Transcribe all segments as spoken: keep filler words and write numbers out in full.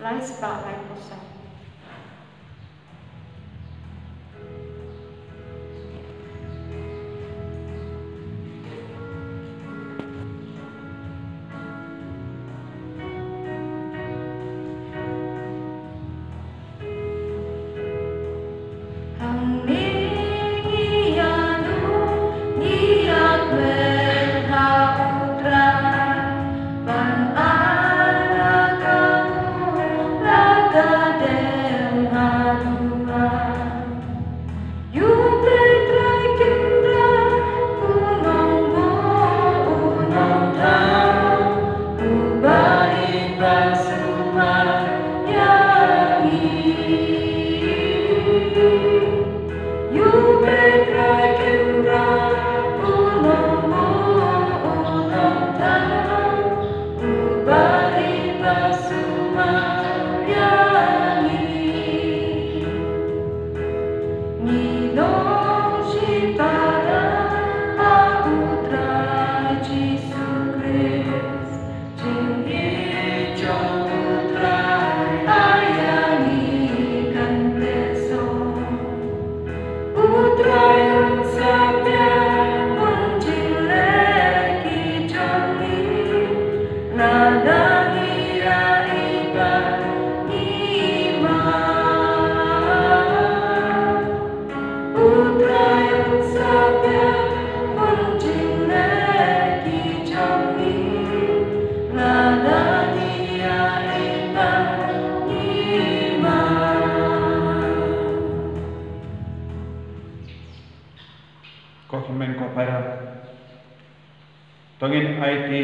Lai spah laiphew saw. Hangne ngi ïa nud, ngi ïa klet ha U Trai, ban ai la ka mut la ka dem ha duwai. Ïa U Blei Trai Kynrad, U Nongbuh, U Nongthaw, Uba i ba sumar ïa ngi. Ïa U Blei Trai Kynrad, U Nongbuh, U Nongthaw, Uba i ba sumar ïa ngi. Ngi long shi para ha U Trai Jisu Khrist. Jingïeit jong U Trai ai ïa ngi kan pynlong song. U Trai un sa pynbun jingleh ki jong ngi, lada ngi ïa i ba ngi mad. U Trai un sa pynbun jingleh ki jong ngi, lada ngi ïa i ba ngi mad. Ko hynmen ko para, to ngin aiti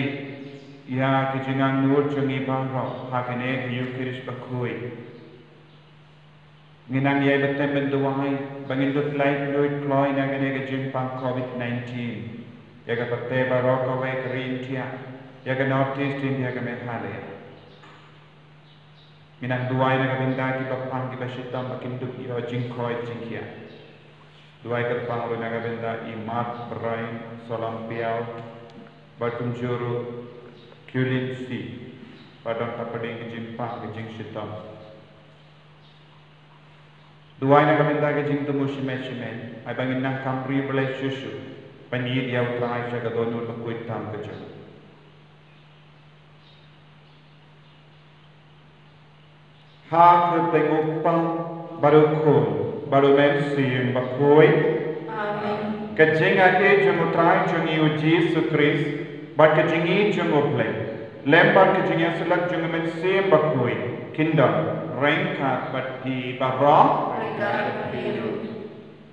ïa ki jingangnud jong ngi baroh ha kane ka Eucharist bakhuid. Ngin nang ïai bteng ban duwai ba ngin lut laitluid kloi na kane ka jingpang covid nineteen, ïa ka pyrthei baroh kawei, ka ri India, ïa ka North East India, ka Meghalaya. Ngin nang duwai na ka bynta kiba pang, kiba shitom, ba kin dup ïoh jingkhoi jingkhiah. Duwai kyrpang ruh na ka bynta i Mark Brian Solampiaw, bad kumjuh ruh Kulin C, ba don ha pdeng ka jingpang, ka jingshitom. Duwai na ka bynta ka jingthmu shimet shimet, ai ba ngin nang kam ri Blei shuh shuh ban ïeit ïa U Trai sha ka dohnud bakhuid tam ka jong. Ha ka kyrteng U Kpa, bad U Khun, bad U Mynsiem Bakhuid. Amen. Ka jingaiei jong U Trai jong ngi U Jisu Khrist, bad ka jingïeit jong U Blei, lem bad ka jingïasyllok jong U Mynsiem Bakhuid, kin don ryngkat bad phi baroh. Ryngkat bad phi ruh.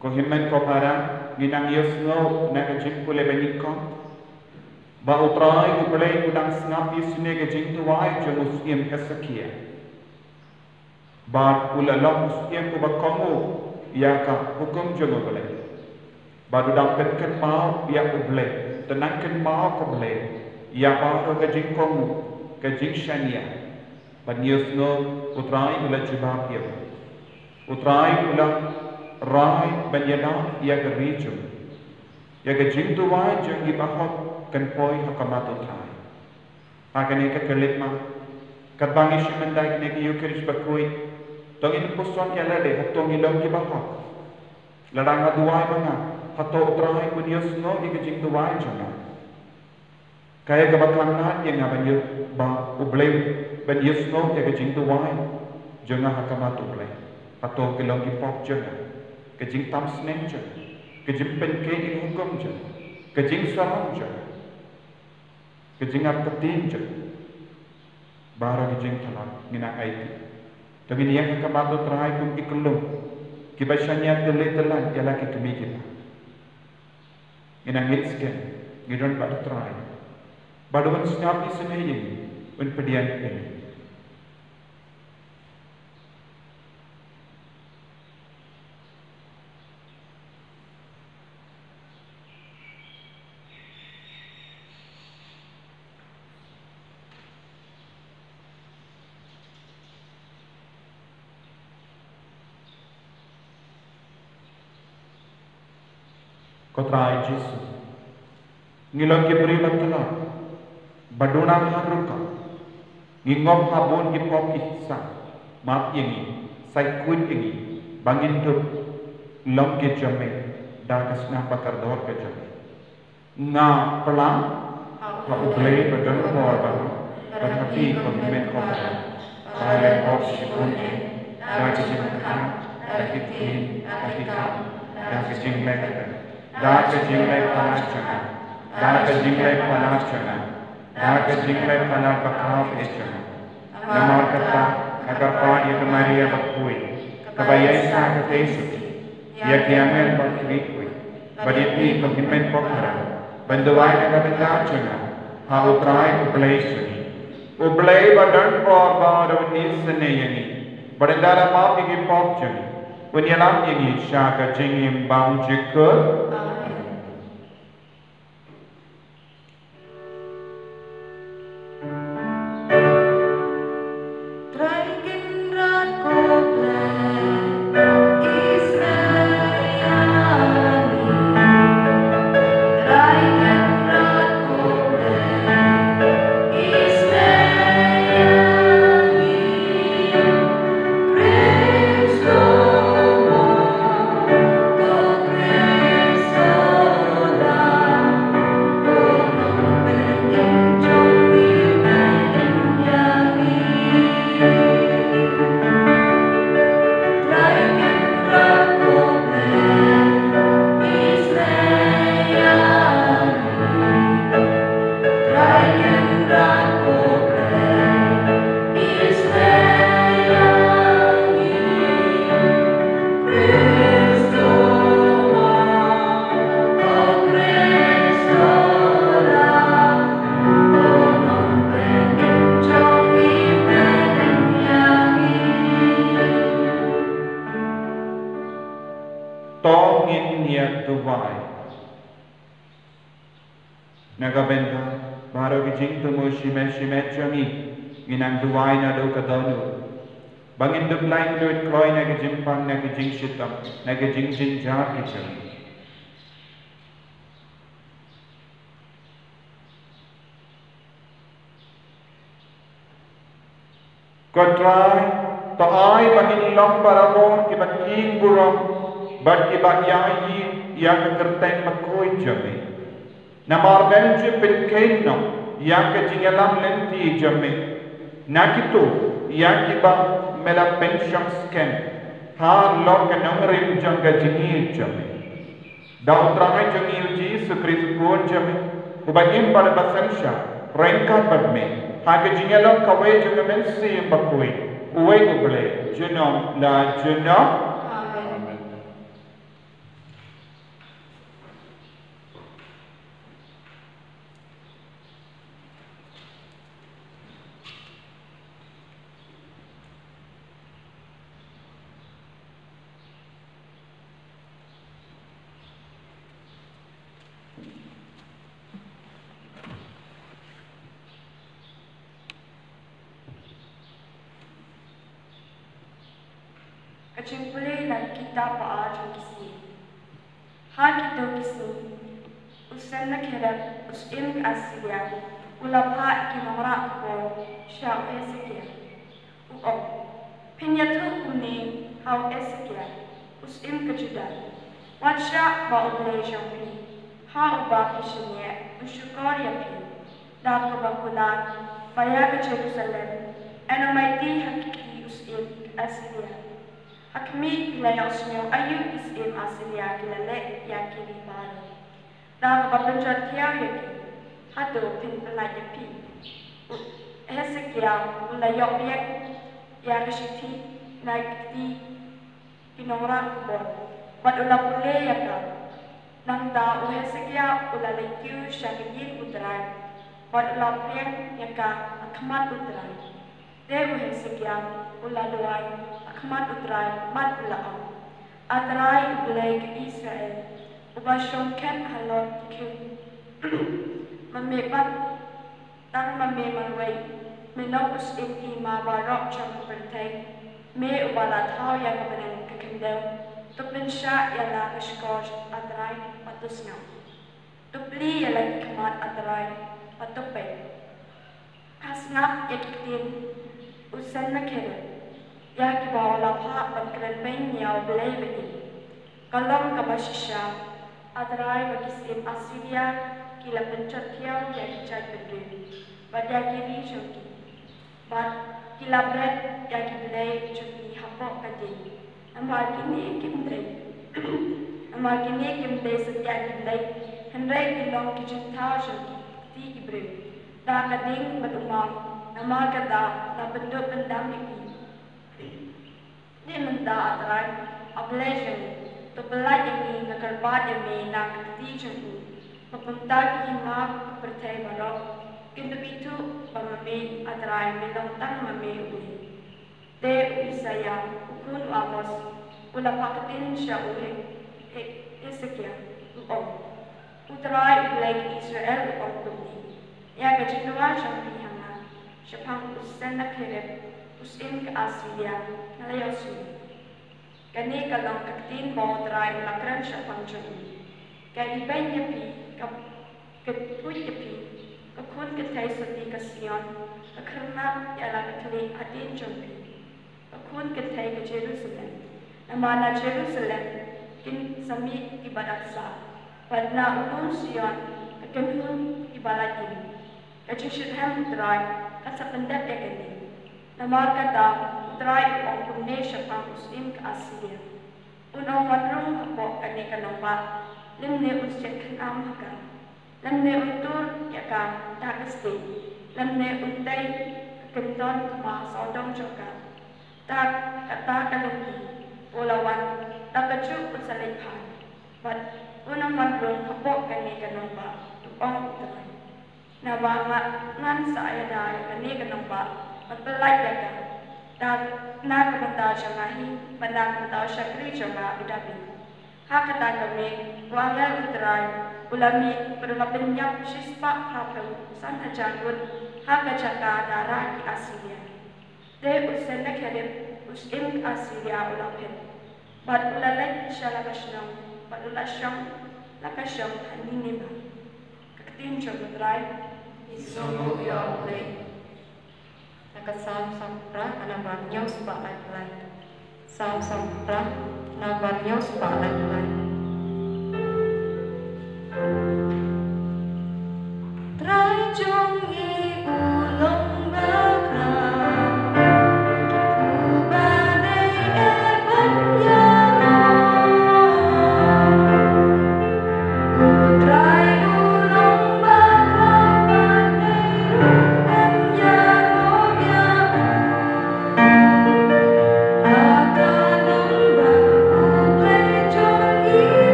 Ko hynmen ko para, ngin nang ïohsngew na ka jingpule ba nyngkong ba U Trai U Blei u dang sngap isynei ka jingduwai jong u syiem Hesekiah. Bad u la long u syiem uba kohnguh ïa ka hukum jong U Blei. Bad u dang pynkynmaw ïa U Blei, to nang kynmaw ko Blei ïa baroh ka jingkohnguh, ka jingshaniah. Bad ngi ïohsngew U Trai u la jubab ïa u. U Trai u la rai ban ïada ïa ka ri jong u. Ïa ka jingduwai jong ki bahok kan poi ha khmat U Trai. Ha kane ka khyllipmat, katba ngi shim mynta ïa kane ka Eucharist bakhuid, to ngin puson ïa lade hato ngi long ki bahok. Lada nga duwai ma nga, hato U Trai un ïohsngew ïa ka jingduwai jong nga? Kaei kaba khlad ïa nga ban ïoh, ba U Blei ban ïohsngew ïa ka jingduwai jong nga ha khmat U Blei? Hato ki long ki pop jong nga, ka jingtam sneng jong nga, ka jingpynkhiah ïa ka hukum jong nga, ka jingsarong jong nga, ka jingartatien jong nga? Baroh ki jingtharai ngin nang aiti. To ngin ïeng ha khmat U Trai kum ki khyllung kiba shaniah tylli tyllan ïa la ki kmie ki kpa. Ngin nang ngeit skhem, ngi don bad U Trai, bad un sngap isynei ïa ngi, un pdiang ïa ngi. Ko Trai Jisu, ngi long ki briew ba tlot, ba duna ha rukom, Ngi ngop ha bun ki pop ki sa, map ïa ngi, sa khuid ïa ngi, ba ngin dup long ki jong me da ka snam ba kordor ka jong me. Nga pyrshang ha U Blei ba don por baroh, bad ha phi ko hynmen ko para, ba ha lem pop shibun eh, da ka jingkyrkhu, da ka ktien, da ka kam, da ka jingleh, da ka jingleh palat jong nga, da ka jingleh palat jong nga, da ka jingleh palat ba khraw eh jong nga. Namar kata, nga kyrpad ïa ka Maria bakhuid, kaba ïaisah kyrteng sha phi, ïa ki angel bad ki riewkhuid, bad ïa phi ko hynmen ko para, ban duwai na ka bynta jong nga ha U Trai U Blei jong ngi. U Blei ba don por baroh un isynei ïa ngi, bad un da map ïa ki pop jong ngi, un ïalam ïa ngi sha ka jingim bymjukut. Amen. To ngin ïa duwai. Na ka bynta baroh ki jingthmu shimet shimet jong ngi, ngi nang duwai naduh ka dohnud, ba ngin dup laitluid kloi na ka jingpang, na ka jingshitom, na ka jingjynjar ki jong ngi. Ko Trai, to ai ba ngin long barabor kiba king burom bad kiba ïaid ïa ka kyrteng bakhuid jong me. Namar mem ju pynkheiñ noh ïa ka jingïalam lynti jong me na kito ïa kiba me la pynshong skhem halor ka nongrim jong ka jingïeit jong me. Da U Trai jong ngi U Jisu Khrist U Khun jong me, uba im bad uba synshar ryngkat bad me ha ka jingïalap kawei jong ka Mynsiem Bakhuid, uwei U Blei, junom la junom. Amen. Ka jingpule na ka kitab ba ar jong ki Syiem. Ha kito ki sngi, u Sennakerib, u syiem ka Assyria, u la phah ki nongrah khubor sha u Hesekiah. U ong, phin ïathuh kumne ha u Hesekiah, u syiem ka Judah, wat shah ba U Blei jong phi, ha uba phi shaniah, u shukor ïa phi, da kaba kular ba ïa ka Jerusalem yn ym aiti ha ki kti u syiem ka Assyria. Ha khmih, phi la ïohsngew aïu ki syiem Assyria ki la leh ïa ki ri baroh. Da kaba pynjot thiaw ïa ki, hato phin pyllait ïa phi? U Hesekiah u la ïoh biang ïa ka shithi na ki kti ki nongrah khubor, bad u la pule ïa ka. Nangta u Hesekiah u la leit kiew sha ka ïing U Trai, bad u la pdiang ïa ka ha khmat U Trai. Te u Hesekiah u la duwai ha khmat U Trai bad u la ong, A Trai U Blei ka Israel, uba shong khet halor ki khyndew, ma me pat tang ma me marwei, me long u syiem hima baroh jong ka pyrthei, me uba la thaw ïa ka bneng ka khyndew, to pynshah ïa la ka shkor, A Trai, bad to sngap. To plie ïa la ki khmat, A Trai, bad to peit. Sngap ïa ki ktien u Sennakherib, ïa kiba u la phah ban kren beiñ ïa U Blei ba im. Ka long kaba shisha, A Trai, ba ki syiem Assyria ki la pynjot thiaw ïa ki jaitbynriew bad ïa ki ri jong ki, bad ki la bret ïa ki blei jong ki hapoh ka dieng. Namar kine kim dei, namar kine kim dei satia ki blei, hynrei ki long ki jingthaw jong ki kti ki briew. Da ka dieng bad u maw, namar kata la pynduh pyndam ïa ki. Te mynta, A Trai, A Blei jong ngi, to pyllait ïa ngi, nga kyrpad ïa me na ka kti jong u, ba kumta ki hima ka pyrthei baroh kin da ithuh ba ma me, A Trai, me long tang ma me U Blei. Te u Isaïah u khun u Amoz u la phah ktien sha u He-, He-, Hesekiah, u ong: U Trai, U Blei ki Israel u ong kumne: Ïa ka jingduwai jong phi ha nga shaphang u Sennakherib u syiem ka Assyria nga la ïohsngew. Kane ka long ka ktien ba U Trai u la kren shaphang jong u: Ka ibeiñ ïa phi, ka, ka kynpuit ïa phi, ka khun kynthei sotti ka Sion, ka khynnah ïa la ka khlieh hadien jong phi, ka khun kynthei ka Jerusalem. Namar na Jerusalem kin sa mih kiba dap sah, bad na u lum Sion ka kynhun kiba la im. Ka jingshitrhem U Trai kan sa pyndep ïa kane. Namar kata U Trai u ong kumne shaphang u syiem ka Assyria: Un ym wan rung hapoh kane ka nongbah, lymne un siat khynam ha ka, lymne un tur ïa ka da ka stieh, lymne un tei ka kynton thma sawdong jong ka. Da kata ka lynti u la wan, da kajuh un sa leit phai, bad un ym wan rung hapoh kane ka nongbah, u ong U Trai. Naba nga, ngan sa ïada ïa kane ka nongbah bad pyllait ïa ka, da na ka bynta jong nga hi bad na ka bynta u shakri jong nga u Dabid. Ha kata ka miet u angel U Trai u la mih bad u la pynïap shispah phraphew san hajar ngut ha ka jaka da rah ki Assyria. Te u Sennakherib u syiem ka Assyria u la phet, bad u la leit sha la ka shnong, bad u la shong la ka shong ha Nineveh. Ka ktien jong U Trai. Isongu ïa U Blei. Na ka Salm sanphew phra, na ka ba hynñiew spah laiphew lai. Salm sanphew phra, na ka ba hynñiew spah laiphew lai. Trai jong ngi u long bakla, uba dei eh ban ïaroh. U Trai u long bakla, uba dei ruh ban ïaroh ïa u.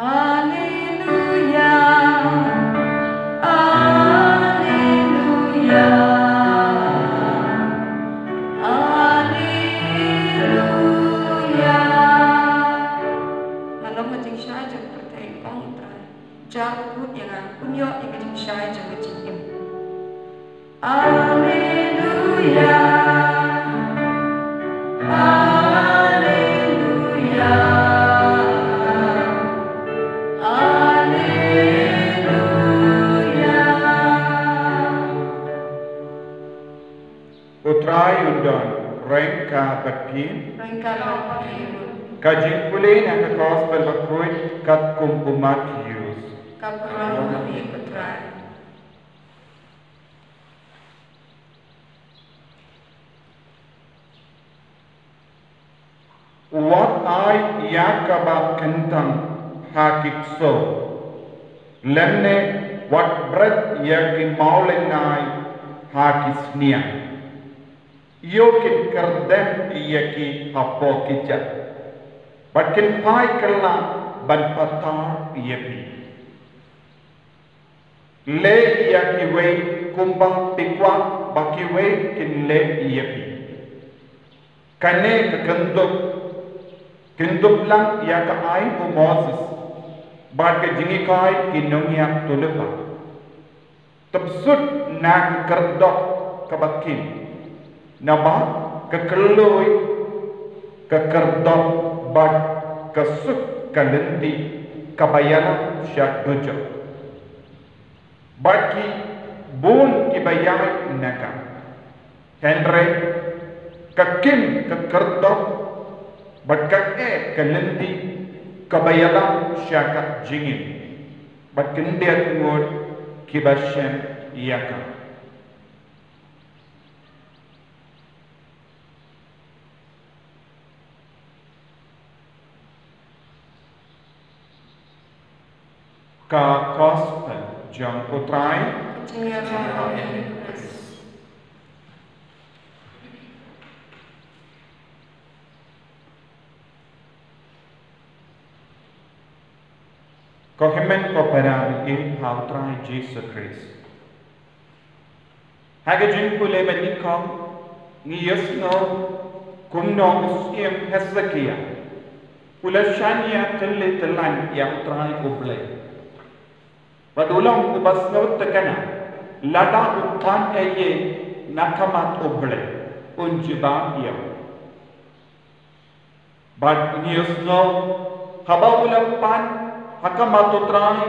Alleluia, alleluia, alleluia. Nga long ka jingshai jong ka pyrthei, ong U Trai. Jar u bud ïa nga, un ïoh ïa ka jingshai jong ka jingim. Alleluia, alleluia. U Trai un don ryngkat bad phi. Ryngkat bad phi. Ka jingpule na ka Gospel bakhuid katkum u Mathaios. Ka kyrpad ïa phi, ko Trai. Wat ai ïa kaba kyntang ha ki ksew, lymne wat bret ïa ki mawlynnai ha ki sniang. Ïoh kin kyrdem ïa ki hapoh ki jait, bad kin phai kylla ban patar ïa phi. Leh ïa kiwei kumba phi kwah ba kiwei kin leh ïa phi. Kane ka kynthup, kynthup lang ïa ka aiñ u Moses bad ka jinghikai ki nongïathuhlypa. Tip suk na ka khyrdop kaba khim, naba ka khlaiñ, ka khyrdop bad ka suk ka lynti kaba ïalam sha dujok. Bad ki bun kiba ïaid na ka. Hynrei ka khim ka khyrdop bad ka eh ka lynti kaba ïalam sha ka jingim, bad khyndiat ngut kiba shem ïa ka. Ka Gospel jong u Trai. Ko hynmen ko para, ïa u Trai Jisu Khrist. Ha ka jingpule ba nyngkong ngi ïohsngew kumno u syiem Hesekiah u la shaniah tylli tyllaiñ ïa u Trai U Blei. Bad u long uba sngewtynnad lada u pan ei ei na ka mat U Blei, un jubab ïa u. Bad ngi ïohsngew haba u la pan ha ka mat U Trai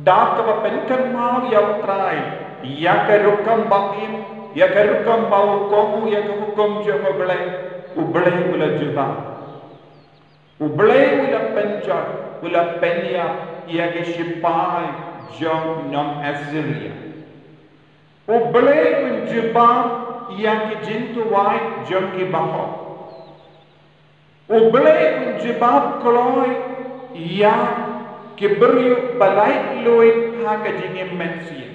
da kaba pynkynmaw ïa U Trai, ïa ka rukom ba im, ïa ka rukom ba u kohnguh ïa ka hukum jong U Blei, U Blei u la jubab. U Blei u la pynjot, u la pynïap ïa ki shipai jong nong Assyria. U Blei un jubab ïa ki jingtuid jong ki bahok. U Blei un jubab kloi ïa ki briew ba laitluid ha ka jingim mynsiem.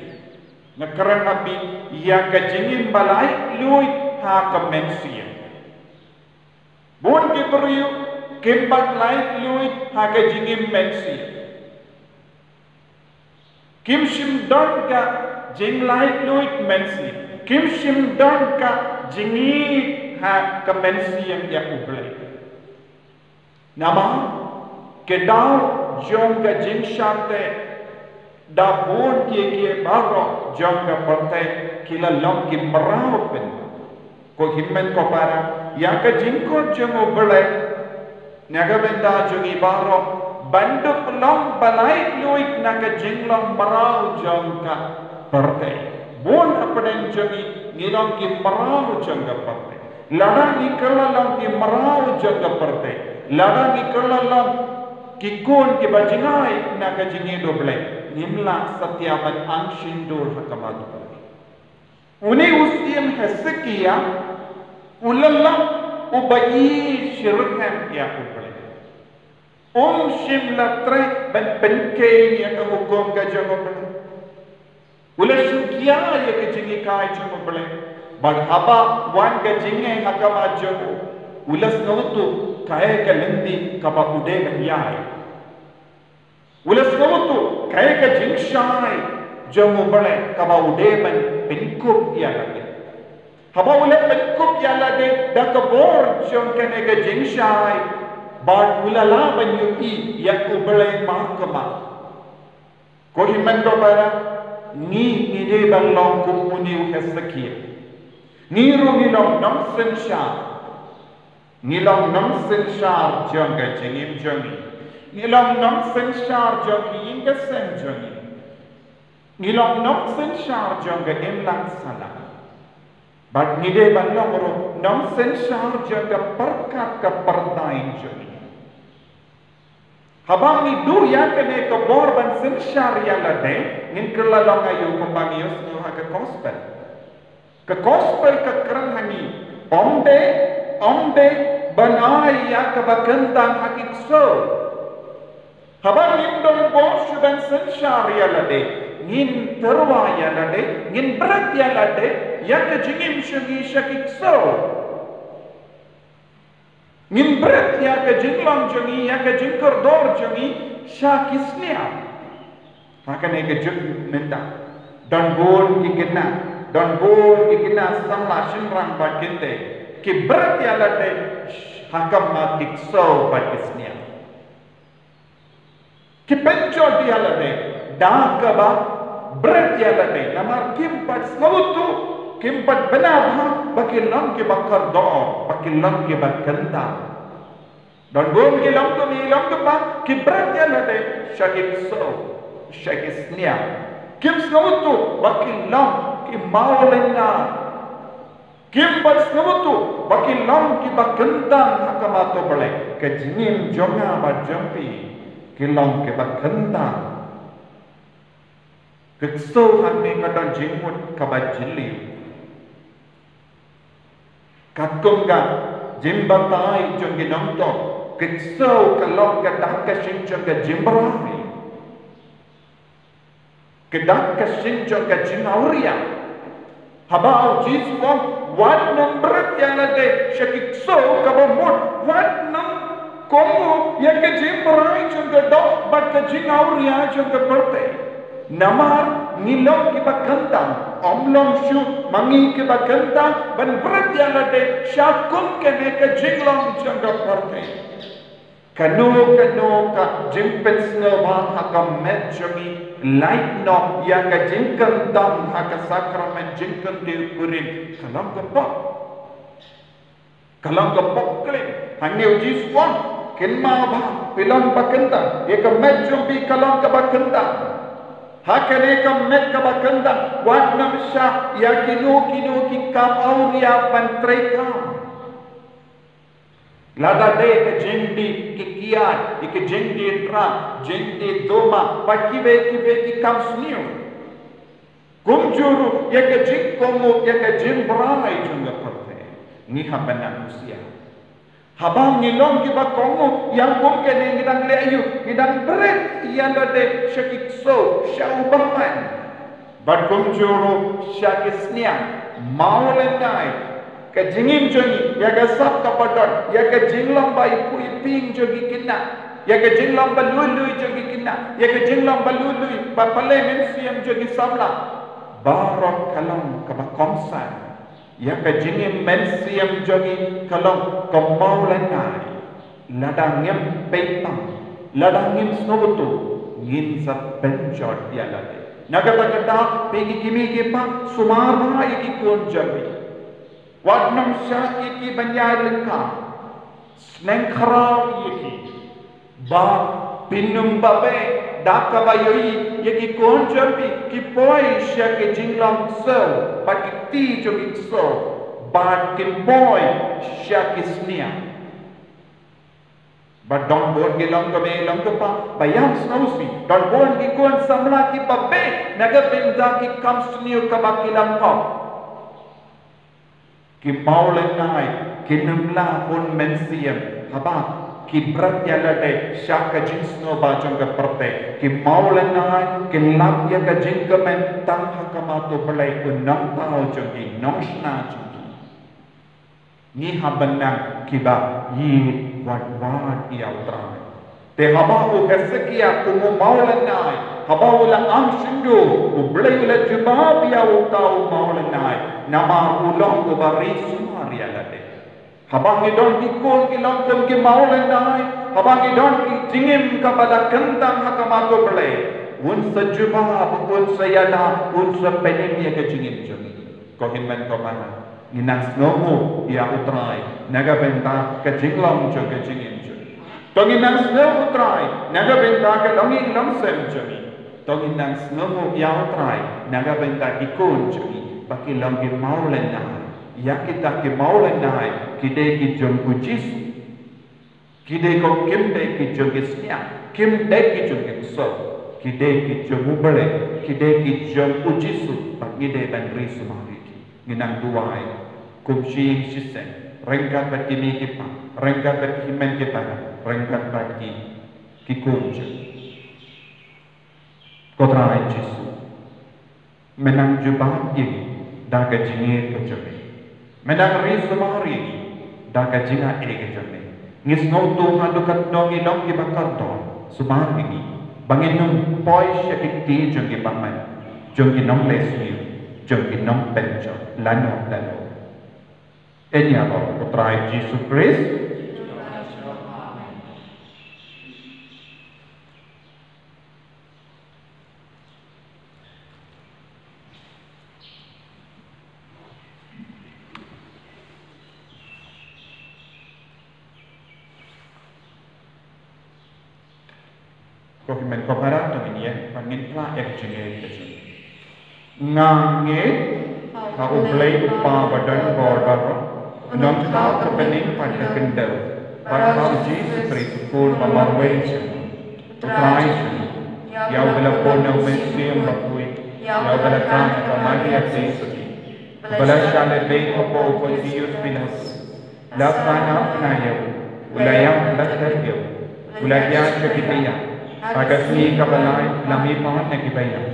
Nga kren ha phi ïa ka jingim ba laitluid ha ka mynsiem. Bun ki briew kim pat laitluid ha ka jingim mynsiem. Kim shym don ka jinglaitluid mynsiem. Kim shym don ka jingïeit ha ka mynsiem ïa U Blei. Namar ki daw jong ka jingshah teh da bun kiei kiei baroh jong ka pyrthei ki la long ki mraw pynban. Ko hynmen ko para, ïa ka jingkut jong U Blei na ka bynta jong ngi baroh ban dup long ba laitluid na ka jinglong mraw jong ka pyrthei. Bun hapdeng jong ngi ngi long ki mraw jong ka pyrthei. Lada ngi kylla long ki mraw jong ka pyrthei, lada ngi kylla long ki khun kiba jngai na ka jingïeit U Blei, ngim lah satia ban angsyndur ha ka mat U Blei. Une u syiem Hesekiah u la long uba ïeit shitrhem ïa U Blei. Um shym la treh ban pynkheiñ ïa ka hukum ka jong U Blei. U la shu khia ïa ka jinghikai jong U Blei. Bad haba wan ka jingeh ha ka mat jong u, u la sngewthuh kaei ka lynti kaba u dei ban ïaid. U la sngewthuh kaei ka jingshai jong U Blei kaba u dei ban pynkup ïa lade. Haba u la pynkup ïa lade da ka bor jong kane ka jingshai, bad u la lah ban ïohi ïa U Blei markhmat. Ko hynmen ko para, ngi ngi dei ban long kum une u Hesekiah. Ngi ruh ngi long nongsynshar. Ngi long nongsynshar jong ka jingim jong ngi. Ngi long nongsynshar jong ki ïing ki sem jong ngi. Ngi long nongsynshar jong ka imlang sahlang. Bad ngi dei ban long ruh nongsynshar jong ka pyrkhat ka pyrthei jong ngi. Haba ngi duh ïa kane ka bor ban synshar ïa lade, ngin kylla long aïu kumba ngi ïohsngew ha ka gospel. Ka gospel ka kren ha ngi, ym dei, ym dei ban ai ïa kaba kyntang ha ki ksew. Haba ngim don bor shuh ban synshar ïa lade, ngin tyrwa ïa lade, ngin bret ïa lade, ïa ka jingim sha ngi sha ki ksew. Ngin bret ïa ka jinglong jong ngi, ïa ka jingkordor jong ngi sha ki sniang. Ha kane ka juk mynta, don bun ki khynnah, don bun ki khynnah samla shynrang bad kynthei ki bret ïa lade ha khmat ki ksew bad ki sniang. Ki pynjot ïa lade da kaba bret ïa lade, namar kim pat sngewthuh, kim pat bna bha ba ki long kiba kordor, ba ki long kiba kyntang. Don bun ki long kmie, long kpa, ki bret ïa lade sha ki ksew, sha ki sniang. Kim sngewthuh ba ki long ki mawlynnai. Kim pat sngewthuh ba ki long kiba kyntang ha khmat U Blei. Ka jingim jong nga bad jong phi, ki long kiba kyntang. Ka ksew hangne ka don jingmut kaba jylliew. Katkum ka jingbatai jong ki nongtuh, ka ksew ka long ka dak ka shin jong ka jingbrai. Ka dak ka shin jong ka jingawria. Haba U Jisu u ong, wat nym bret ïa lade sha ki ksew kaba mut, wat nym kohnguh ïa ka jingbrai jong ka doh bad ka jingawria jong ka pyrthei. Namar ngi long kiba kyntang, ym long shuh ma ngi kiba kyntang ban bret ïa lade sha kum kane ka jinglong jong ka pyrthei. Kano kano ka jingpynsngewbha ha ka met jong ngi, lait noh ïa ka jingkyntang ha ka sakramen jingkyntiew kurim, ka long ka pop. Ka long ka pop klim. Hangne U Jisu u ong, kynmaw bha, phi long ba kyntang, ïa ka met jong phi ka long kaba kyntang. Ha kane ka met kaba kyntang, wat nym shah ïa kino kino ki kam awria ban treikam. Lada dei ka jingdie ki kiad, ïa ka jingdie drug, jingdie duma, bad kiwei kiwei ki kam sniew. Kumjuh ruh ïa ka jingkohnguh ïa ka jingbrai jong ka pyrthei. Ngi hap ban nang husiar. Haba ngi long kiba kohnguh ïa kum kane, ngi dang leh aïu? Ngi dang bret ïa lade sha ki ksew, sha u bymman. Bad kumjuh ruh sha ki sniang, mawlynnai. Ka jingim jong ngi, ïa ka sap ka ba don, ïa ka jinglong ba ipu ipieng jong ki khynnah, ïa ka jinglong ba lui lui jong ki khynnah, ïa ka jinglong ba lui lui ba pale mynsiem jong ki samla. Baroh ka long kaba kongsan. Ïa ka jingim mynsiem jong ngi ka long ka mawlynnai. Lada ngim peit tam, lada ngim sngewthuh, ngin sa pynjot ïa lade. Na kata ka daw, phi ki kmie ki kpa, sumar bha ïa ki khun jong phi. Wat nym shah ïa ki ban ïaid lyngkha. Sneng khraw ïa ki. Ba phin ym ba beh da kaba ïohi ïa ki khun jong phi ki poi sha ki jinglong ksew, bad ki kti jong ki ksew, bad kin poi sha ki sniang. Bad don bun ki longkmie longkpa ba ïam sngewsih, don bun ki khun samla kiba beh na ka bynta ki kam sniew kaba ki la pop. Ki mawlynnai kin ym lah hun mynsiem haba ki bret ïa lade sha ka jingsngewbha jong ka pyrthei. Ki mawlynnai kin lap ïa ka jingkmen tang ha khmat U Blei, U Nongthaw jong ki, Nongshna jong ki. Ngi hap ban nang kiba ïeit wat wat ïa U Trai. Te haba u Hesekiah kum u mawlynnai, haba u la am shyndu, U Blei u la jubab ïa uta u mawlynnai, namar u long uba ri sumar ïa lade. Haba ngi don ki khun ki long kum ki mawlynnai, haba ngi don ki jingim kaba la kyntang ha khmat U Blei, un sa jubab, un sa ïada, un sa pynim ïa ka jingim jong ngi. Ko hynmen ko para, Ngin nang sngewnguh ïa U Trai na ka bynta ka jinglong jong ka jingim jong ngi. To ngin nang sngew U Trai na ka bynta ka longïing longsem jong ngi. To ngin nang sngewnguh ïa U Trai na ka bynta ki khun jong ngi ba ki long ki mawlynnai. Ïa kita ki mawlynnai ki dei ki jong U Jisu. Ki dei ko, kim dei ki jong ki sniang, kim dei ki jong ki ksor, ki dei ki jong U Blei, ki dei ki jong U Jisu, bad ngi dei ban ri sumar ïa ki. Ngin nang duwai kum shi ïing shi sem, ryngkat bad ki kmie ki kpa, ryngkat bad ki hynmen ki para, ryngkat bad ki, ki khun jong ngi. Ko Trai Jisu, men nang jubab ïa ngi da ka jingïeit ka jong me. Men nang ri sumar ïa ngi da ka jingaiei ka jong me. Ngi sngewthuh haduh katno ngi long kiba kordor, sumar ïa ngi ba ngin ym poi sha ki kti jong ki bymman, jong ki nongleh sniew, jong ki nongpynjot lano lano. Ïa ngi ïa U Trai Jisu Khrist. Ko hynmen ko para, to ngin ïeng bad ngin phla ïa ka jingngeit ka jong ngi. Nga ngeit ha U Blei U Kpa ba don bor baroh, u nongthaw ka bneng bad ka khyndew, bad ha U Jisu Khrist u Khun ba marwei jong ngi, U Trai jong ngi, ïa uba la bun na U Mynsiem Bakhuid, ïa uba la tan na ka Maria Theisotti, uba la shah lehbeiñ hapoh u Pontius Pilatus, la sahnarphna ïa u, u la ïap, u la ter ïa u, u la jia sha ki ba ïap, ha ka sngi kaba lai u la mihpat na ki ba ïap,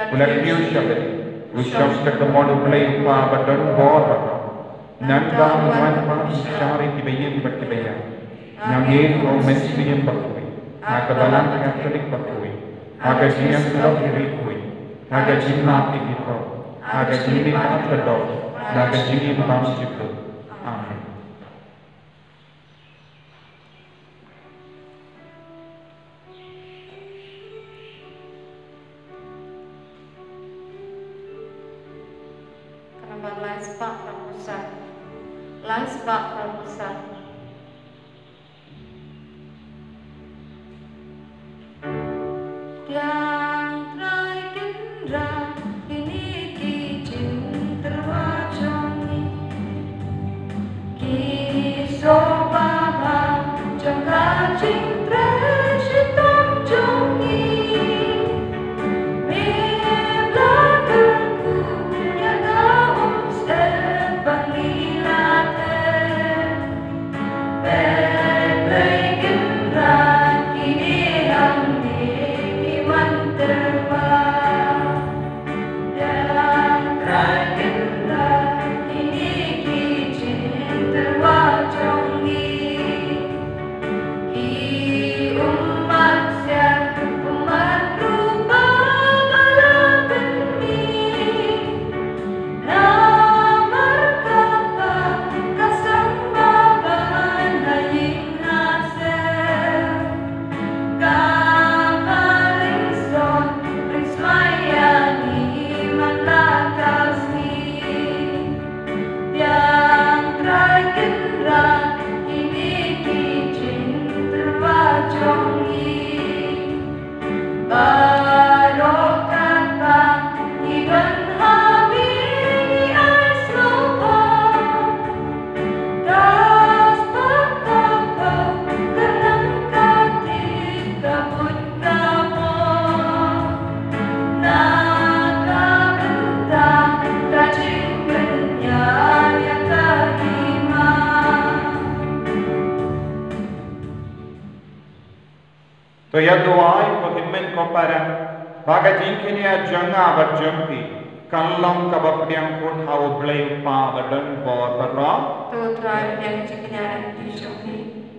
u la kiew sha bneng, u shong sha ka mon U Blei U Kpa ba don bor baroh. Nangta un wan pat ban shah ri ki ba ïeit bad ki ba ïap. Nga ngeit ha U Mynsiem Bakhuid, ha ka Balang Katholik bakhuid, ha ka jingïasyllok ïa ki riewkhuid, ha ka jingmap ïa ki briew, ha ka jingmihpat ka doh, ha ka jingim bymjukut. Amen. Ka nambar lai spah hynriewphew san. Lai spah hynriewphew san. Tiang Trai Kynrad, kine ki jingtyrwa jong ngi. Ki sngewbha jong ka jingtrei shitom jong ngi. Me la kyrkhu ïa ka umsyep ba ngi la tep. Peit, Blei Kynrad, kine hangne ki wan tyrwa. Tiang Trai Kynrad, kine ki jingtyrwa jong ngi. Ki ummat siap, ummat rupa ba la pynmih. Namar kata ka seng ba ban ha ïing ha sem. Ka ba ringsot, ringsmai ïa ngi man la ka sngi. Tiang Trai Kynrad, kine ki jingtyrwa jong ngi. Baroh kata ngi don ha me, ngi ai sngewbha. Ka spah ka paw, ka nang ka tip, ka buit ka bor. Na ka bynta ka jingpynïar ïa ka hima. To ïa duwai ko hynmen ko para, ba ka jingkynnoh jong nga bad jong phi kan long kaba pdiang put ha U Blei U Kpa ba don bor baroh. To Trai pdiang jingkynnoh jong phi,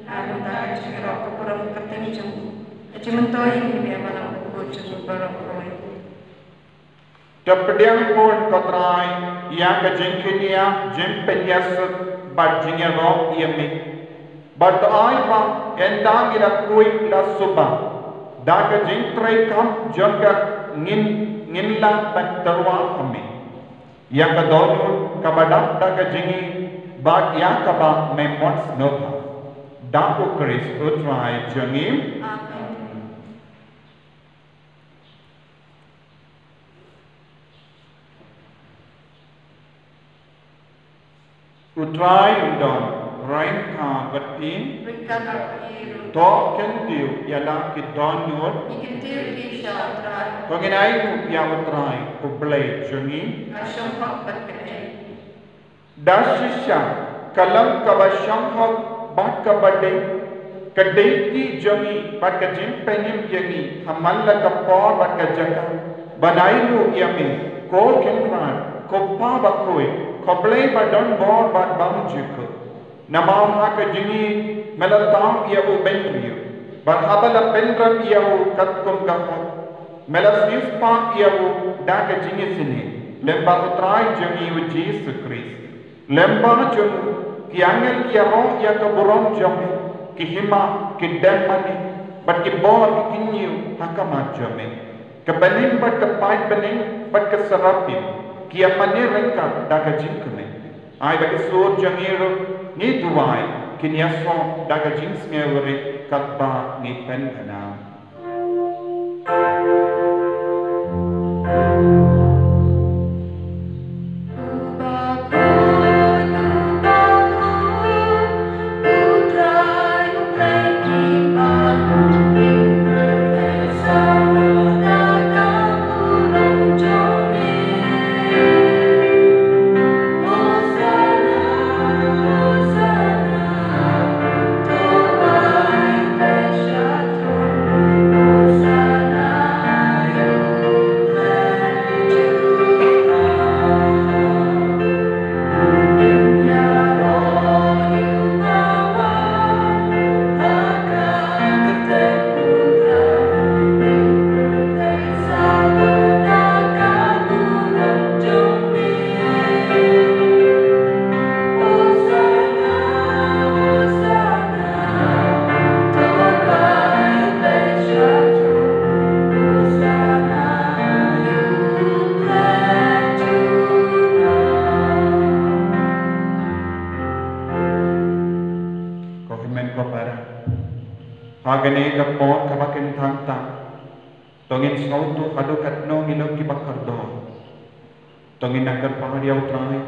ha ka bynta ka jingïaroh ka burom ka kyrteng jong u. Ka jingmyntoi ïa ngi, ïa balang bakhuid jong u baroh kawei. To pdiang put ko Trai ïa ka jingkynnoh, jingpynïasuk bad jingïaroh ïa me. Bad to ai ba ynda ngi la khuid la suba da ka jingtrei kam jong ka, ngin, ngin lah ban tyrwa ha me. Ïa ka dohnud kaba dap da ka jingim bad ïa kaba me mon sngewbha. Da U Khrist U Trai jong ngi. Amen. U Trai un don ryngkat bad phi. Ryngkat bad phi ruh. To kyntiew ïa la ki dohnud. Ngi kyntiew ïa ki sha U Trai. To ngin ainguh ïa U Trai U Blei jong ngi. Ka shong hok bad ka dei. Da shisha ka long kaba shong hok bad kaba dei, ka dei ki jong ngi bad ka jingpynim ïa ngi ha man la ka por bad ka jaka ban ainguh ïa me, ko Kynrad, ko Pa bakhuid, ko Blei ba don bor bad bymjukut. Namar ha ka jingïeit me la tang ïa u bynriew, bad haba la pynrem ïa u katkum ka hok, me la siewspah ïa u da ka jingisynei lyngba U Trai jong ngi U Jisu Khrist. Lyngba jong u ki angel ki ïaroh ïa ka burom jong me, ki hima, ki dem mane, bad ki bor ki kynñiew ha khmat jong me. Ka bneng bad ka paidbneng bad ka serafim ki ïa mane ryngkat da ka jingkmen. Ai ba ki sur jong ngi ruh, ngi duwai, kin ïasoh da ka jingsngewrit katba ngi pynbna. Ko hynmen ko para, ha kane ka por kaba kynthang tam, to ngin sngewthuh haduh katno ngi long kiba kordor. To ngin nang kyrpad ïa U Trai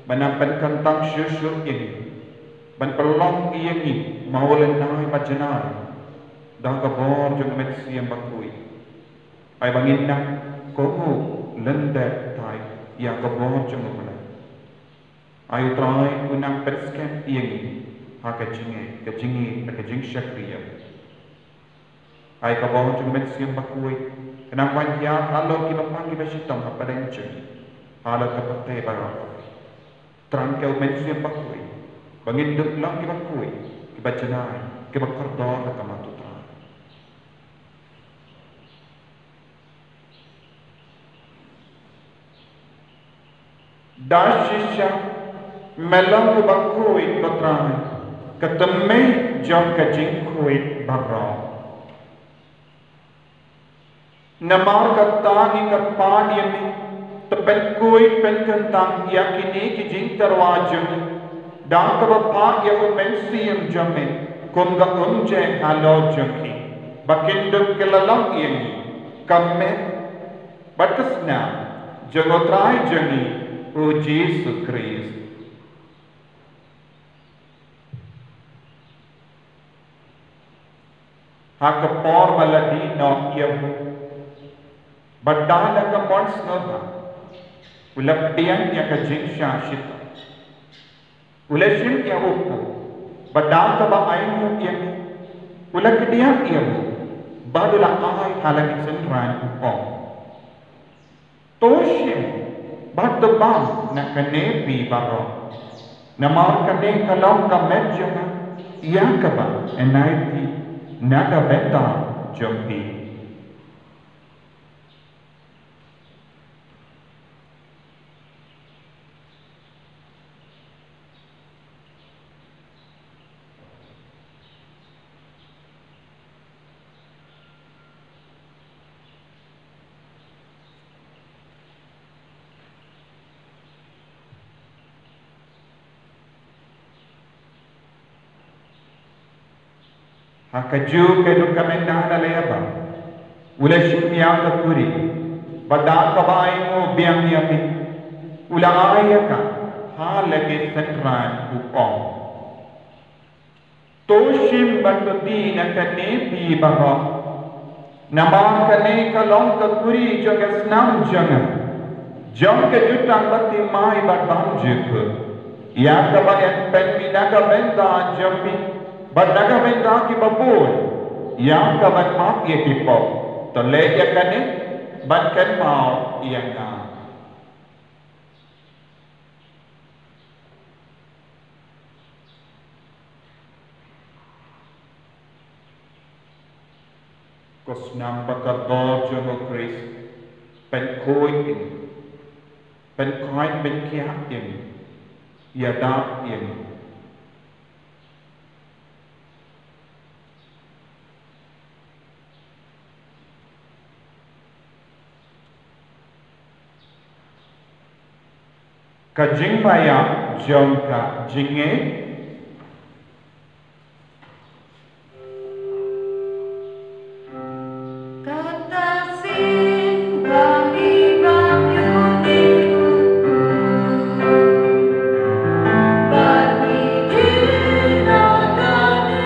ban nang pynkyntang shuh shuh ïa ngi, ban pynlong ïa ngi ma u lynnai bad janai da ka bor jong U Mynsiem Bakhuid. Ai ba ngin nang kohnguh lyndet thait ïa ka bor jong U Blei. Ai U Trai un nang pynskhem ïa ngi ha ka jingngeit, ka jingngeit bad ka jingshakri ïa u. Ai ka bor jong U Mynsiem Bakhuid kan nang wan hiar halor kiba pang kiba shitom hapdeng jong ngi, halor ka pyrthei baroh. Thrang ïa U Mynsiem Bakhuid ba ngin dup long kiba khuid, kiba janai, kiba kordor ha khmat U Trai. Da shisha me long uba khuid, ko Trai, ka tymmen jong ka jingkhuid baroh. Namar kata ngi kyrpad ïa me, to pynkhuid pynkyntang ïa kine ki jingtyrwa jong ngi da kaba phah ïa U Mynsiem jong me kum ka umjai halor jong ki, ba kin dup ki la long ïa ngi ka met bad ka snam jong U Trai jong ngi U Jisu Khrist. Ha ka por ba la dih noh ïa u, bad da la ka mon sngewbha u la pdiang ïa ka jingshah shitom. U la shim ïa u kpu, bad da kaba ainguh ïa me u la kdiah ïa u, bad u la ai ha la ki synran, u ong: To shim bad to bam na kane phi baroh, namar kane ka long ka met jong nga ïa kaba yn aiti na ka bynta jong phi. Ha kajuh ka duk ka mynta na leh ba u la shim ïa ka kuri, bad da kaba ainguh biang ïa me, u la ai ïa ka ha la ki synran, u ong: To shim bad to die na kane phi baroh, namar kane ka long ka kuri jong ka snam jong nga, jong ka jutang bathymmai bad bymjukut, ïa kaba yn pynmih na ka bynta jong phi bad na ka bynta kiba bun, ïa kaban map ïa ki pop. To leh ïa kane ban kynmaw ïa nga. Ko snam ba ka bor jong u Khrist, pynkhuid ïa ngi, pynkhuid pynkhiah ïa ngi, ïada ïa ngi. Ka jingmaïa jong ka jingngeit. Kata sien ba ngi bam ïa u Trai, ba ngi dei na kane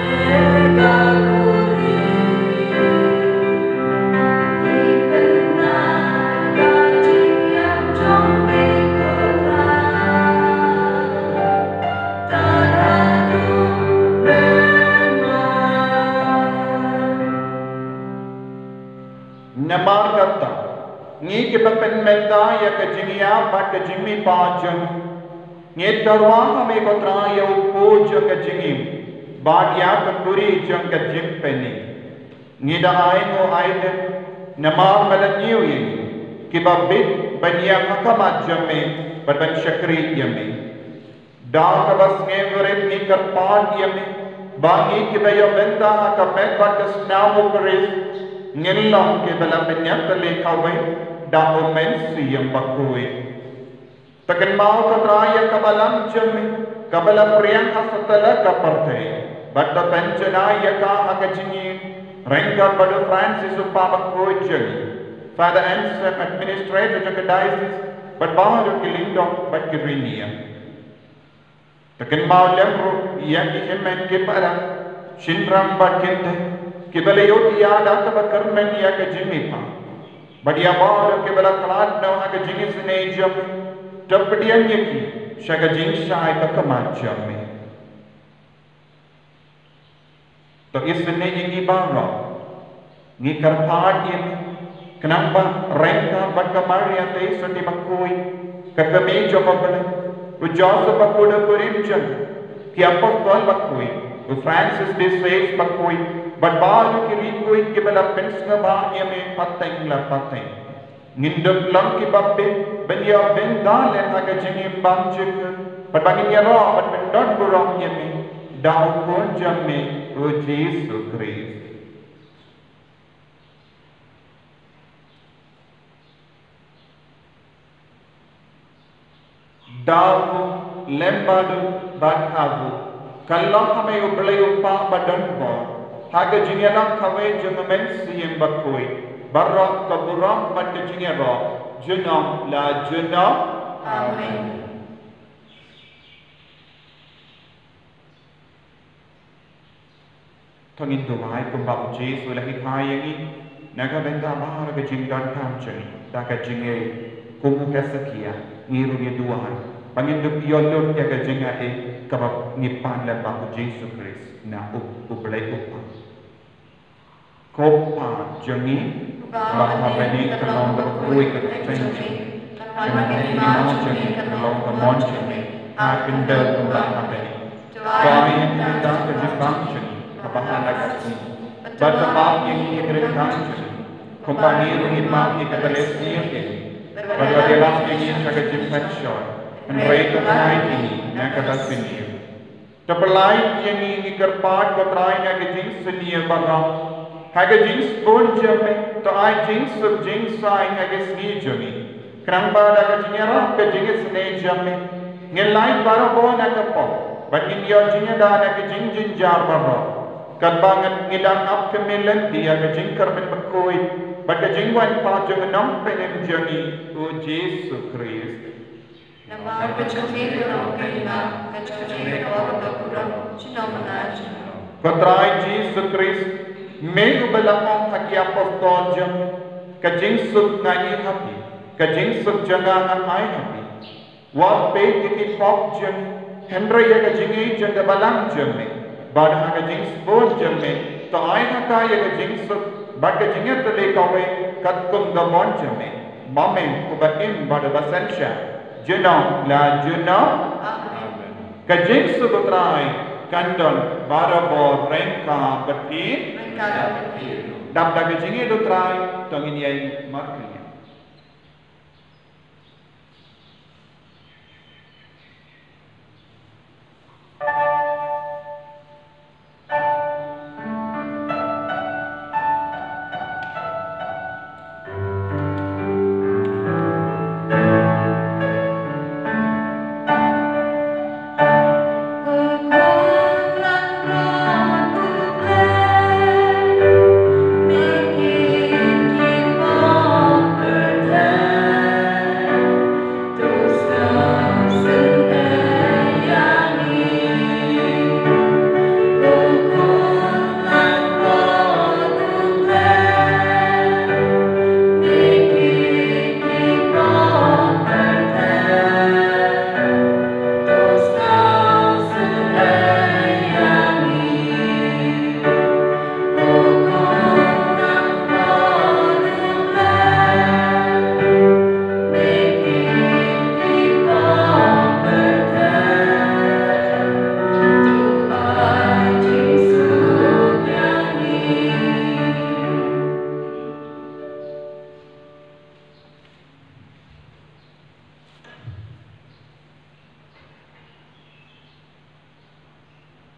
ka khuri. Namar kata, ngi kiba pynmynta ïa ka jingïap bad ka jingmihpat jong ngi, ngi tyrwa ha me ko Trai ïa u kpu jong ka jingim bad ïa ka kuri jong ka jingpynim. Ngi da ainguh ailad namar ba la ñiew ïa ngi kiba bit ban ïeng ha khmat jong me bad ban shakri ïa me. Da kaba sngewrit ngi kyrpad ïa me ba ngi kiba ïoh bynta ha ka met bad ka snam u Khrist ngin long kiba la pynïatylli kawei da u Mynsiem Bakhuid. To kynmaw ko Trai ïa ka balang jong me kaba la pdiang ha satlak ka pyrthei, bad to pynjanai ïa ka ha ka jingim ryngkat bad u Francis u Kpa Bakhuid jong ngi, Father Anselm, administrator jong ka diocese, bad baroh ki lyngdoh bad ki riewniam. To kynmaw lem ruh ïa ki hynmen ki para, shynrang bad kynthei kiba la ïoh ïa da kaba kyrmen ïa ka jingmihpat, bad ïa baroh kiba la khlad noh ha ka jingisynei jong me. To pdiang ïa ki sha ka jingshai ka khmat jong me. To isynei ïa ngi baroh. Ngi kyrpad ïa me khnang ba ryngkat bad ka Maria Theisotti Bakhuid, ka kmie jong u Blei, u Joseph Bakhuid u kurim jong ngi, ki apostol bakhuid, u Francis de Sales Bakhuid, bad baroh ki riewkhuid kiba la pynsngewbha ïa me pateng la pateng. Ngin dup long kiba bit ban ïoh bynta lem ha ka jingim bymjukut, bad ba ngin ïaroh bad pyndonburom ïa me da u Khun jong me u Jisu Khrist. Da u lem bad u bad ha u, ka long ha me u Blei u Kpa badonbor, ha ka jingïalang kawei jong u Mynsiem Bakhuid, baroh ka burom bad ka jingïaroh junom la junom. Amen. To ngin duwai kumba u Jisu u la hikai ïa ngi na ka bynta baroh ka jingdonkam jong ngi da ka jingngeit. Kum u Hesekiah, ngi ruh ngin duwai ba ngin dup ïoh lut ïa ka jingaiei kaba ngi pan lem bad u Jisu Khrist na u, u Blei u Kpa. Ko Kpa jong ngi ba ha bneng, ka long kaba khuid ka kyrteng jong me. Ka hima jong me ka long ka mon jong me, ha ka khyndew kumba ha bneng. To ai ïa ngi mynta ka jingbam jong ngi kaba ha la ka sngi, bad to map ïa ngi ki ryngkat jong ngi, kumba ngi ruh ngi map ïa kita kiba riewsniew ïa ngi, bad wat ïalam ïa ngi sha ka jingpynshoi, hynrei to phai ïa ngi na kaba sniew. To pyllait ïa ngi, ngi kyrpad ko Trai, na ka jingsniew baroh. Ha ka jingsbun jong me to ai jingsuk jingsaiñ ha ka sngi jong ngi, khnang ba da ka jingïarap ka jingisynei jong me ngin lait barabor na ka pop, bad ngin ïoh jingïada na ka jingjynjar baroh. Katba ngi dang ap kyrmen lynti ïa ka jingkyrmen bakhuid bad ka jingwan pat jong u Nongpynim jong ngi, u Jisu Khrist. Namar ka jong me ka long ka ïing, ka jong me ka bor ka burom, junom la junom. Ko Trai Jisu Khrist, me uba la ong ha ki apostol jong me, ka jingsuk nga ai ha phi, ka jingsuk jong nga nga ai ha phi. Wat peit ïa ki pop jong ngi, hynrei ïa ka jingïeit jong ka balang jong me. Bad ha ka jingsbun jong me, to ai ha ka ïa ka jingsuk bad ka jingïatylli kawei katkum ka mon jong me. Ma me uba im bad uba synshar, junom la junom. Amen. Ka jingsuk u Trai kan don barabor ryngkat bad phi. Ryngkat bad phi. Dap da ka jingïeit u Trai, to ngin ïa markylliang.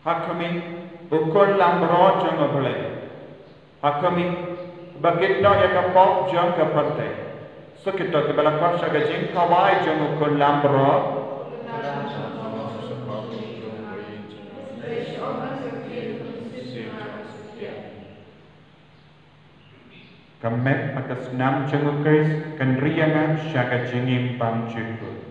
Ha khmih, u khun langbrot jong U Blei. Ha khmih, ba kit noh ïa ka pop jong ka pyrthei. Sa kito kiba la kwah sha ka jingkhawai jong u khun langbrot. Ka met bad ka snam jong u Khrist kan ri ïa nga sha ka jingim bymjukut.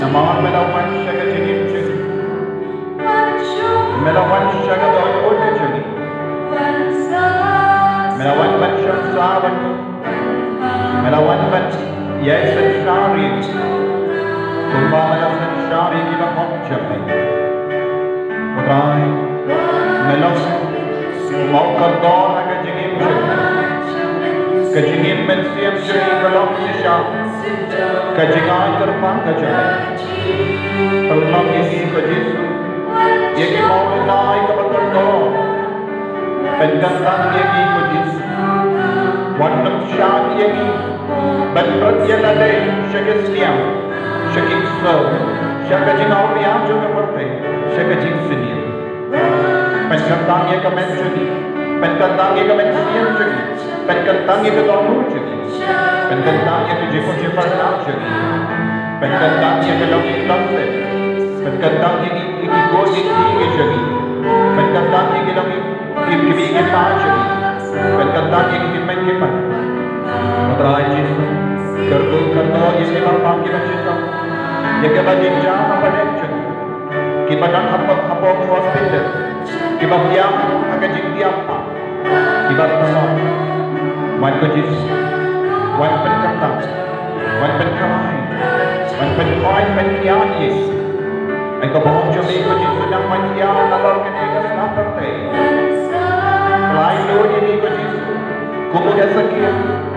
Namar me la wan sha ka jingim jong ngi. Me la wan sha ka dohnud jong ngi. Me la wan ban shong sah bad ngi. Me la wan ban ïai synshar ïa ngi. Kumba me la synshar ïa ki banghong jong me. Ko Trai, me long kumba u kordor ha ka jingim jong ngi. Ka jingim mynsiem jong ngi ka long shisha ka jingai kyrpang ka jong me. Pynlong ïa ngi ko Jisu ïa ki mawlynnai kaba kordor. Pynkyntang ïa ngi ko Jisu. Wat nym shah ïa ngi ban pynïaid lade sha ki sniang, sha ki ksew, sha ka jingawria jong ka pyrthei, sha ka jingsniew. Pynkyntang ïa ka mynsiem jong ngi. Pynkyntang ïa ka mynsiem jong ngi. Pynkyntang ïa ka dohnud jong ngi. Pynkyntang ïa ka jingmut jingpyrkhat jong ngi. Pynkyntang ïa ka longïing longsem. Pynkyntang ïa ki, ïa ki koit ïa ki kti jong ngi. Pynkyntang ïa ki longïing, ïa ki kmie ki kpa jong ngi. Pynkyntang ïa ki hynmen ki pan. Ko Trai Jisu, kyrkhu kyrdoh ïa ki balang ki bashitom, ïa ki ba jingjia ha pdeng jong ngi. Kiba don hapoh, hapoh hospital, kiba biang ha ka jingbiang, kiba tymmen. Wan ko Jisu, wan pynkyntang, wan pynkhlaiñ, wan pynkhuid, wan pynïaid ïa ngi. Ai ka bor jong me ko Jisu nang ban ïaid halor kane ka sla pyrthei. Pynlait lut ïa ngi ko Jisu. Kum u Hesekiah,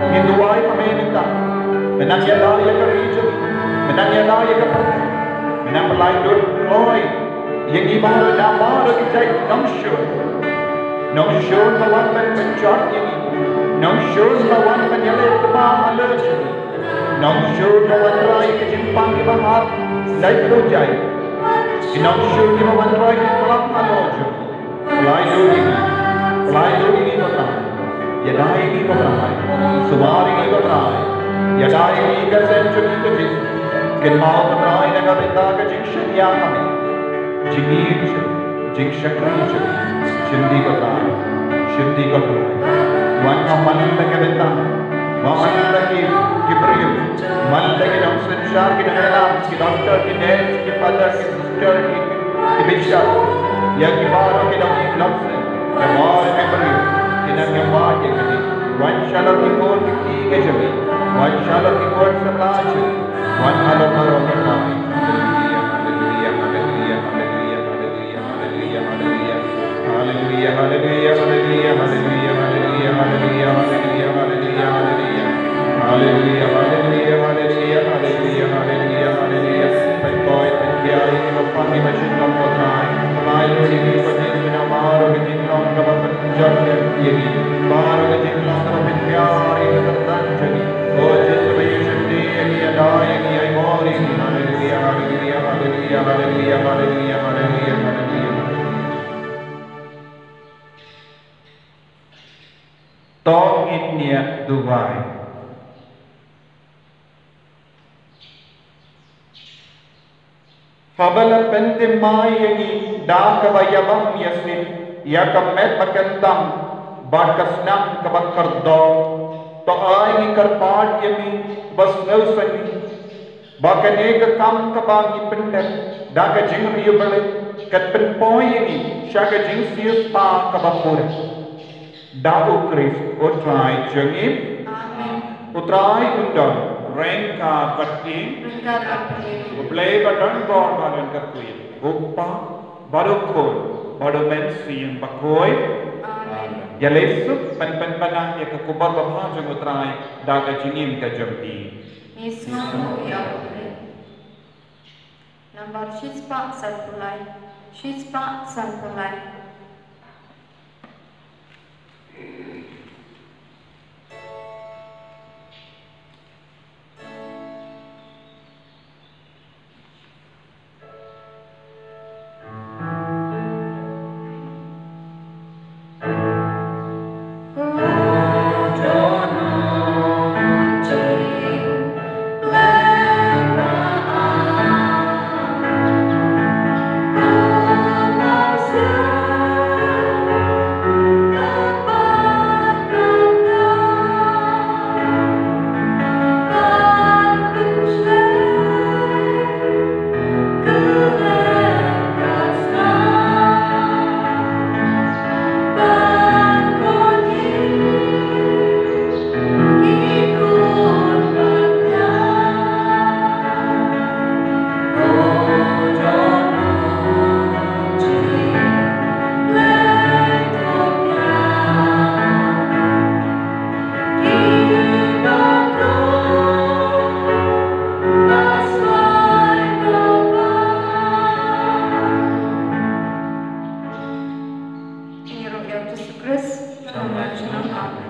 ngi duwai ha me mynta. Me nang ïada ïa ka ri jong ngi. Me nang ïada ïa ka pyrthei. Me nang pynlait lut kloi ïa ngi baroh, na baroh ki jait nongshun. Nongshun ba wan ban pynjot ïa ngi. Nongshun ba wan ban ïaleh tymmen halor jong ngi. Nongshun ba wanrah ïa ki jingpang kiba hap, lait lut jait. Ki nongshun kiba wanrah ïa ki klam halor jong ngi. Pynlait lut ïa ngi. Pynlait lut ïa ngi ko Trai. Ïada ïa ngi ko Trai. Sumar ïa ngi ko Trai. Ïada ïa ngi ka seng jong ngi ko Jisu. Kynmaw ko Trai na ka bynta ka jingshaniah ha me. Jingim jong ngi, jingshakri jong ngi. Shim ngi ko Trai. Shim ngi ko Trai. Wan ha man la ka bynta. Wan ha man la ki, ki briew. Man la ki nongsynshar, ki nongïalam, ki doctor, ki nurse, ki father, ki sister, ki, ki bishop. Ïa ki baroh ki nongïalam sha baroh ki briew ki nang ïa kane. Wan shalor ki khun ki kti ki jong ngi. Wan shalor ki khun samla jong ngi. Wan halor baroh ki briew. Haleluya, haleluya, haleluya, haleluya, haleluya. Haleluya, haleluya. Haleluya, haleluya, haleluya, haleluya, haleluya, haleluya, haleluya, haleluya, haleluya. Haleluya, haleluya, haleluya, haleluya, haleluya, haleluya. Pynkoit, pynkhia ïa ki bapang ki bashitom ko Trai. Pynlait lut ïa ki ko Jisu na baroh ka jinglong kaba pynjot ïa ngi. Baroh ka jinglong kaba pynkhia ïa ka kyrdan jong ngi. O Jisu ba ïeit, shim ngi, ïada ïa ngi, ai bor ïa ngi. Haleluya, haleluya, haleluya, haleluya, haleluya, haleluya, haleluya. To ngin ïa duwai. Haba la pynthymmai ïa ngi da kaba ïabam ïasien ïa ka met ba kyntang bad ka snam kaba kordor, to ai ngi kyrpad ïa me ba sngewsynei ba kane ka kam kaba ngi pyndep da ka jingriewblei kan pynpoi ïa ngi sha ka jingsiewspah kaba pura. Da U Khrist U Trai jong ngi. Amen. U Trai un don ryngkat bad phi. Ryngkat bad phi. U Blei ba don bor ba don kyrkhu, U Kpa bad U Khun bad U Mynsiem Bakhuid. Amen. Ïa leit suk ban pynpaw ïa ka khubor babha jong U Trai da ka jingim ka jong phi. Ngi sngewbha ïa U Blei. Nambar shispah sanphew lai. Shispah sanphew lai. Khrist, Trai Nongpynim. Amen.